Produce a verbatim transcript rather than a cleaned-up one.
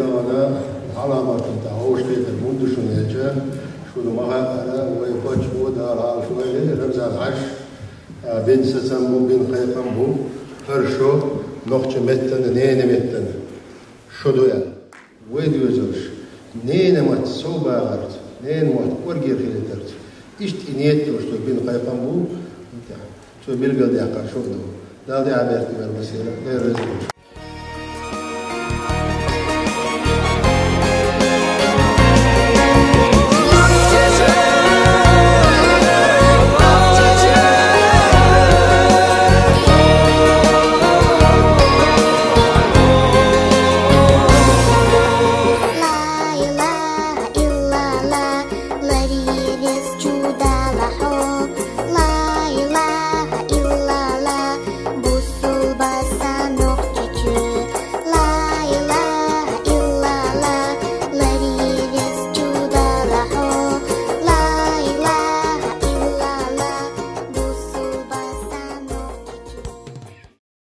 Ана хьаламатан тӀа хьовш хетар мунда шуна хӀеча, шуна ма хаьара, вай паччахьо, Дала хьалаш вай ле, Рамзан-Хьажа, а, бин сацам бу, бин кхайкхам бу, хӀара шо нохча меттана, ненан меттана шо ду аьлла. Вай доьзалш ненан мотт совбагӀарца, ненан мотт кӀоргера хилийтарца, иштта и нийят долаш цо бин кхайкхам бу, цо билгалдаьккхар шо ду. Дала тӀехьа беркате вар масера, Дала реза